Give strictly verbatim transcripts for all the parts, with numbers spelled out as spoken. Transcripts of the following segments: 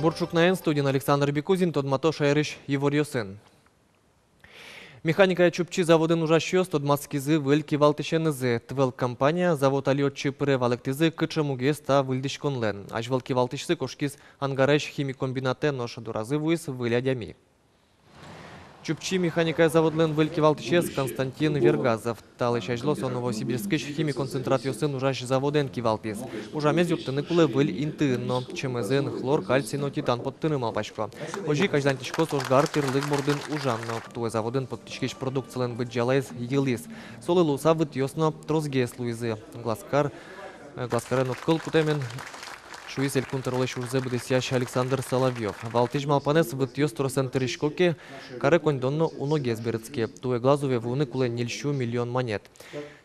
Бур ӵукнаен, студиын Александр Бекузин. Тодмато шаерысь иворъёсын. Механикая Чупчи заводын ужасьёс тодматскизы выль кивалтӥсенызы. Тӥ вал компания, завод али отчы пыре, валэктӥзы, кыӵе мугез та выльдӥськонлэн. Азьвыл кивалтӥсьсы кошкиз ангараысь химикомбинатэ, нош доразы вуиз выль адями. Чупчи механикая заводлэн выль кивалтӥсез Константин Вергазов. Талэсь азьло со Новосибирскысь химиконцентратъёсын ужась заводэн кивалтӥз. Ужамез юрттыны кулэ выль интыын но. Чемезын хлор, кальций но титан поттыны малпасько. Озьы ик азьланьтӥськоз ожгар тӥрлык бордын ужан но. Туэ заводын поттӥськись продукцилэн быдӟалаез йылӥз. Солы луыса вытъёс но тросгес луизы. Глазкар, э, Глазкарен огкыл кутэмен, шуиз Элькун тӧролэсь ужзэ быдэсъясь Александр Соловьёв. Валтӥсь малпанэз: вытъёс тросэн тырӥсько ке, каре коньдон но уногес берытске. Туэ Глазове вуыны кулэ ньыль сю миллион манет.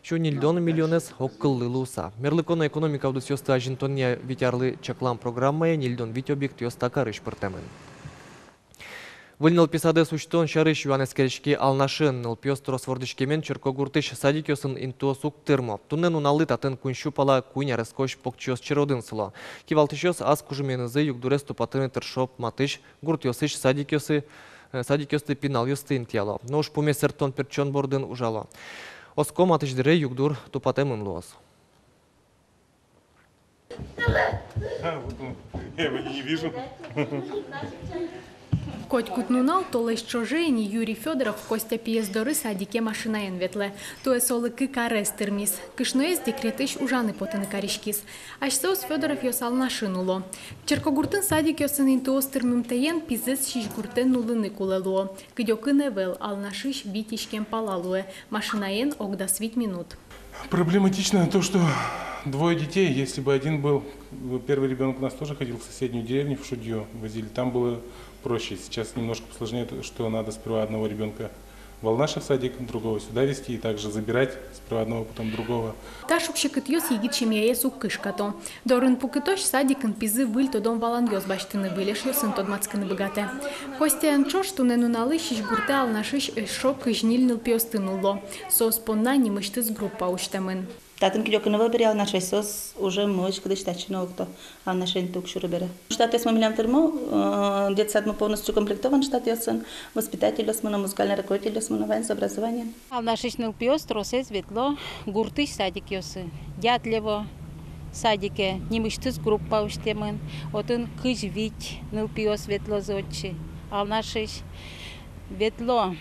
Сю ньыльдон миллионэз огкыллы луыса. Мерлыко но экономика удысъёсты азинтонъя вить арлы чаклам программае ньыльдон вить объектъёс та карысь пыртэмын. Выль нылпи садэз усьтон сярысь юан эскериське Алнашын. Нылпиос трос вордӥськемен черкогуртысь садикъёсын интыос уг тырмо. Туннэ нуналлы татын куинь сю пала куинь арескозь покчиос черодын сыло. Кивалтӥсьёс ас кужыменызы югдурез тупатыны тыршо: матысь гуртъёсысь садикъёсы, э, садикъёсты, пиналъёсты интыяло. Но ужпумез сэрттон-пертчон бордын ужало. Оско, матысь дыре югдур тупатэмын луоз. А, вот он. Я его не вижу. Котькуд нунал толэзь ӵоже ини Юрий Фёдоров Костя пиез доры садике машинаен ветлэ. Туэ солы кык арес тырмиз. Кышноез декретысь ужаны потыны кариськиз. Асьсэос Фёдоровъёс Алнашын уло. Черкогуртын садикъёсын интыос тырмымтэен пизэс сизьгуртэ нуллыны кулэ луо. Кыдёкын ӧвӧл, Алнашысь вить иськем пала луэ, машинаен ог дас вить минут. Проблематично то, что двое детей, если бы один был, первый ребёнок у нас тоже ходил в соседнюю деревню, в Шудью возили, там было проще. Сейчас немножко посложнее, то, что надо сперва одного ребёнка в Алнашев садик, другого сюда везти и также забирать сперва одного, потом другого. Та шуг-секытъёс егит семьяез уг кышкато. Дорын пукытозь садикын пизы выль тодон-валанъёс басьтыны, выль эшъёсын тодматскыны быгатэ. Костяен ӵош туннэ нуналлы сизьгуртэ Алнашысь эшшо кызь ньыль нылпиосты нулло. Соос понна нимысьтыз группа усьтэмын. Татын кыдёкын ӧвӧл бере Алнашысь, соос уже мылысь-кыдысь татчы но лыкто, Алнашен тук сюры бере. Штатъёсмы милям тырмо, э, детсадмы полностью укомплектован штатъёсын, воспитательёсмы но, музыкальный руководительёсмы но, ваньзы образованиен. Алнашысь нылпиос тросэз ветло гуртысь садикъёсы: Дятлево садике нимысьтыз группа усьтэмын, отын кызь вить нылпиос ветлозы отчы Алнашысь. Ветло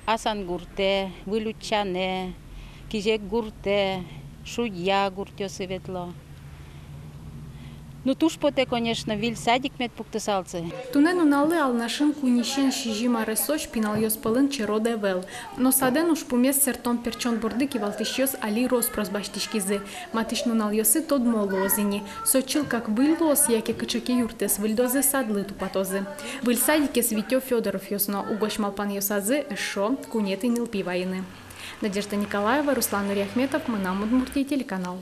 Асангуртэ, Выль Утчанэ, Кизекгуртэ, Шудья гуртъёсы ветло. Ну, туж потэ, конечно, выль садик мед пуктысалзы. Туннэ нуналлы Алнашын куиньысен сизьым аресозь пиналъёс пӧлын черод ӧвӧл. Но садэн ужпумез сэрттон-пертчон борды кивалтӥсьёс али рос-прос басьтӥськизы. Матысь нуналъёсы тодмо луоз ини, со чылкак выль луоз яке кыӵе ке юртэз выльдозы, садлы тупатозы. Выль садикез витё Фёдоровъёс но. Угось малпанъёсазы эшшо куинетӥ нылпи вайыны. Надежда Николаева, Руслан Нуриахметов, «Мынам Удмуртие» телеканал.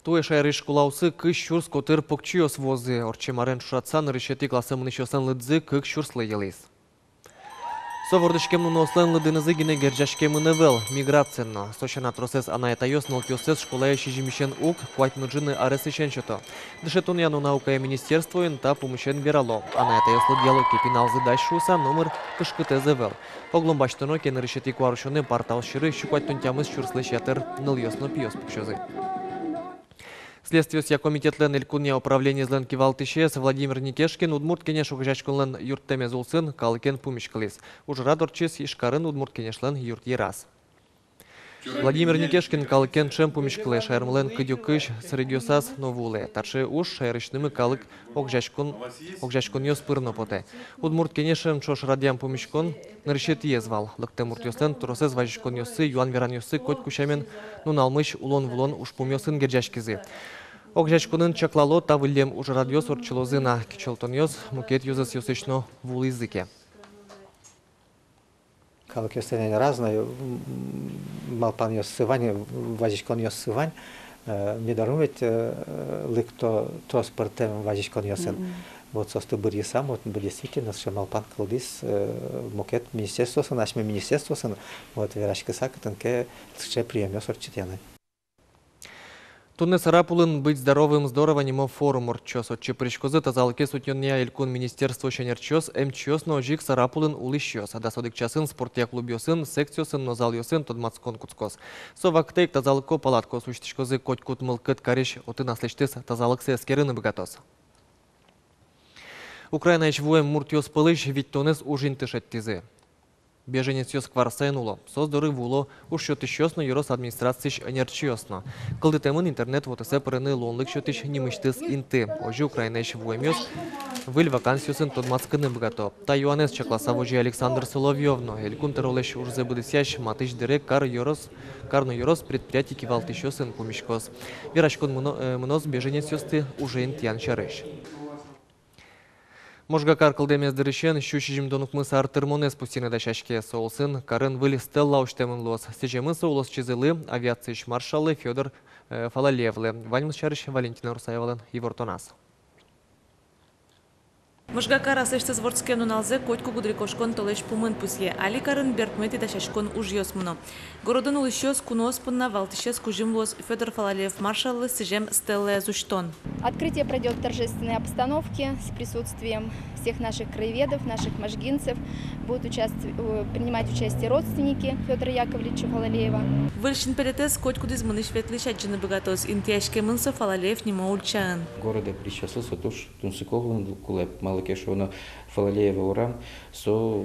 Туэ шаерысь школаосы кызь сюрс котыр покчиос вуозы. Ортчем арен ӵошатыса, нырысетӥ классэ мынӥсьёслэн лыдзы кык сюрслы йылӥз. Со вордӥськем нуныослэн лыдынызы гинэ герӟаськемын ӧвӧл, миграциен но. Со сяна, тросэз анай-атайёс нылпиоссэс школае сизьымысен уг, куать но ӝыны аресысен сёто. Дышетонъя но наукая министерствоын та пумысен верало: анай-атайёс лыдъяло ке пиналзы дась шуыса, номыр кышкытэз ӧвӧл. Оглом басьтоно ке, нырысетӥ куарусёнэ партаос сьӧры сю куатьтон тямыс сюрслэсь ятыр нылъёс но пиос пуксёзы. Следствиосъя комитетлэн элькунъя управлениезлэн кивалтӥсез Владимир Никешкин «Удмурт кенеш» огазеяськонлэн юрттэмез улсын калыкен пумиськылӥз. Ужрад ортчиз Ижкарын «Удмурт кенешлэн» юртъераз. Владимир Никешкин калыкен ӵем пумиськылэ, шаермылэн кыдёкысь сэрегъёсаз но вуылэ. Таӵе уж шаерысьтымы калык огазеяськон, огазеяськонъёс пыр но потэ. «Удмурт кенешен» ӵош радъям пумиськон нырысетӥез вал. Лыктэм муртъёслэн тросэз вазиськонъёссы, юан-веранъёссы котьку сямен нуналмысь улон-вылон ужпумъёсын герӟаськизы. Огазеяськонын чаклало, та выллем ужрадъёс ортчылозы на, кичӧлтонъёс мукет ёзэсъёсысь но вуылӥзы ке. Калыкъёслэн разной, м, малпанъёссы вань, вазиськонъёссы вань. Э, ми доры ведь, э, лыкто трос пӧртэм вазиськонъёсын. Мгм. Вот соосты быръыса, вот, действительно, сыӵе малпан кылдӥз, э, мукет министерствоосын, асьме министерствоосын, вот, вераськыса, кытын ке сыӵе приёмъёс ортчытъяны. Туннэ Сарапулын «Быть здоровым — здорово» нимо форум ортчоз. Отчы пыриськозы тазалыкез утёнъя элькун министерствоысь ӧнерчиос, эмчиос но озьы ик Сарапулын улӥсьёс. Дас одӥг часын спортъя клубъёсын, секциосын но залъёсын тодматскон кутскоз. Со вакытэ ик тазалыко палаткаос усьтӥськозы, котькуд мылкыд карись отын аслэсьтыз тазалыксэ эскерыны быгатоз. Украинаысь вуэм муртъёс пӧлысь витьтонэз ужинты шедьтӥзы. Беженецъёс куарсайын уло. Соос доры вуо уж сётӥсьёс но, ёрос администрациысь ӧнерчиос но. Кылдытэмын интернет вотэсэ пырыны луонлык сётӥсь нимысьтыз инты. Озьы Украинаысь вуэмъёс выль вакансиосын тодматскыны быгато. Та юанэз чакласа возе Александр Соловьёв но. Элькун тӧролэсь ужзэ быдэсъясь матысь дыре кар ёрос, кар но ёрос предприятие кивалтӥсьёсын пумиськоз. Вераськон мыно-, э, мыноз беженецъёсты уже интыян сярысь. Можга кар кылдэмез дырысен сю сизьымдон укмыс ар тырмонэз пусйыны дасяське. Со улсын карын выль стелла усьтэмын луоз. Сӥземын со улосчизылы, авиациысь маршаллы Фёдор, э, Фалалеевлы. Ваньмыз сярысь Валентина Русаевалэн ивортоназ. Можга кар аслэсьтыз вордскем нуналзэ котьку гудырикошкон толэзь пумын пусъе. Али карын берпуметӥ дасяськон ужъёс мыно. Городын улӥсьёс куноос понна валтӥсез кузьым луоз Фёдор Фалалеев маршаллы сӥзем стеллаез усьтон. Открытие пройдёт в торжественной обстановке с присутствием всех наших краеведов, наших можгинцев. Будут участ-, э, принимать участие родственники Фёдора Яковлевича Фалалеева. Выль синпелетэз котькудӥз мынӥсь-ветлӥсь адӟыны быгатоз. Интыяськемын со Фалалеев нимо ульчаын. Городэ пыриськисьёслы со туж тунсыко луыны кулэ, малы ке шуоно Фалалеева урам, со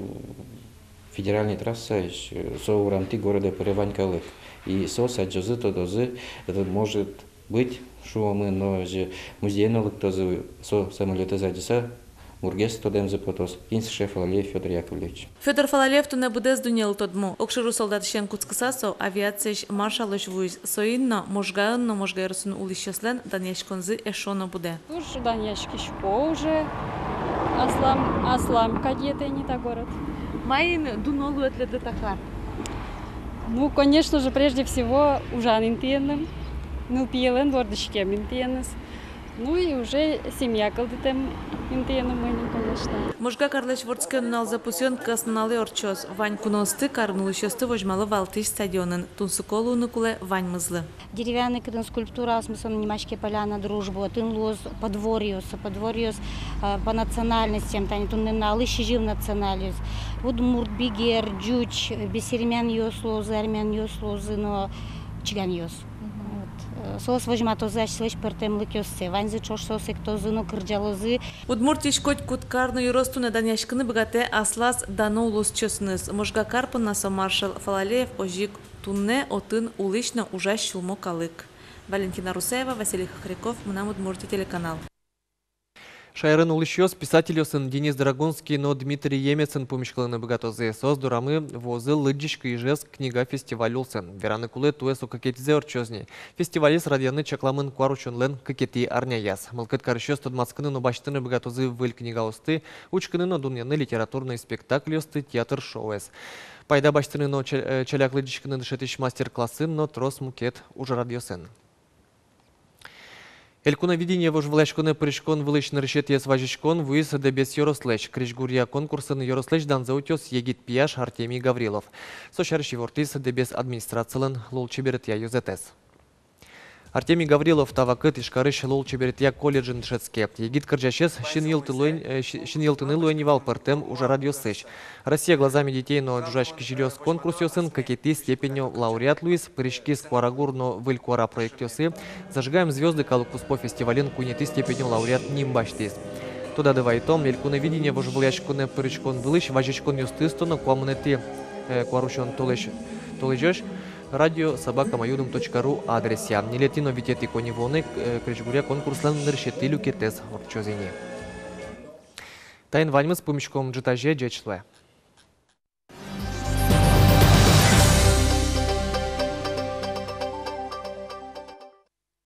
федеральной трассаысь, э, со урамтӥ городэ пыре вань калык. И соос адӟозы, тодозы, это, может быть, шуомы, но же музее но лыктозы, со самолётэз адӟыса, мургес тодэмзы потоз, кин сыӵе Фалалеев Фёдор Яковлевич. Фёдор Фалалеев туннэ быдэс дуннелы тодмо. Огшоры солдатысен кутскыса, со авиациысь маршалозь вуиз. Соин но Можгаын но Можга ёросын улӥсьёслэн данъяськонзы эшшо но будэ. Туж данъяськисько уже аслам, аслам кадь ини та город. Маин дуно луэ тӥледлы та кар? Ну, конечно же, прежде всего, ужан интыеным, нылпиелэн вордӥськем интыеныз. Ну и уже семья кылдытэм интыеным мынэ, конечно. Можга карлэсь вордскем нуналзэ пусъён кӧснуналэ ортчоз. Вань куноосты, карын улӥсьёсты возьмало валтӥсь стадионын. Тунсыко луыны кулэ ваньмызлы. Деревянный кытын скульптураос, мусо нимаське «Поляна дружбы», отын луоз подворьеос, подворьеос, э, по национальностям, тани туннэ нуналлы сизьым национальность. Удмурт, бигер, ӟуч, э, бесермянъёс луозы, армянъёс луозы но чиганъёс. Мгм. Вот, э, соос возьматозы асьсэлэсь пӧртэмлыкъёссэ, ваньзы ӵош соос эктозы но кырӟалозы. Удмуртиысь котькуд кар но ёрос туннэ данъяськыны быгатэ аслаз дано улосчиосыныз. Можга кар понна со маршал Фалалеев, озьы ик туннэ отын улӥсь но ужась сюлмо калык. Валентина Русаева, Василий Хохряков, «Мынам Удмуртие» телеканал. Шаерын улӥсьёс писательёсын Денис Драгунский но Дмитрий Емецын пумиськылыны быгатозы. Соос дорамы вуозы «Лыдӟиськы, Ижевск» книга фестиваль улсын. Вераны кулэ, туэ со кыкетӥзэ ортчоз ни. Фестивалез радъяны чакламын куарусёнлэн кыкетӥ арняяз. Мылкыд карисьёс тодматскыны но басьтыны быгатозы выль книгаосты, учкыны но дунъяны литературной спектакльёсты, театр шоуэз. Пайда басьтыны но ча-, э, ӵаляк лыдӟиськыны дышетӥсь мастер-классын но трос мукет ужрадъёсын. «Элькуновидение» вожвылъяськонэ пыриськон вылысь нырысетӥез вазиськон вуиз Дэбес ёрослэсь. Крезьгуръя конкурсын ёрослэсь данзэ утёз егит пияш Артемий Гаврилов. Со сярысь ивортӥз Дэбес администрацилэн лулчеберетъя ёзэтэз. Артемий Гаврилов та вакытэ Ижкарысь лулчеберетъя колледжын дышетске. Егит кырӟасез синйылтылуэ, э, си-, синйылтыны луэ ни вал пӧртэм ужрадъёсысь. «Россия глазами детей» но «Ӝужась кизилиос» конкурсъёсын кыкетӥ степенё лауреат луиз, пыриськиз «Куарагур» но «Выль куара» проектъёсы, «Зажигаем звёзды» калыккуспо фестивалин куинетӥ степенё лауреат ним басьтӥз. Тодады вайытом, «Элькуновидение» вожвылъяськонэ пыриськон вылысь вазиськонъёсты ыстоно куамынэтӥ, э, куарусён толэзь, толэзёзь радио собака моя удм точка ру адресъя. Ньылетӥ но витетӥ коньывуонэ, э, крезьгуръя конкурслэн нырысетӥ люкетэз ортчоз ини. Таин ваньмыз, пумиськом ӝытазе, ӟеч луэ.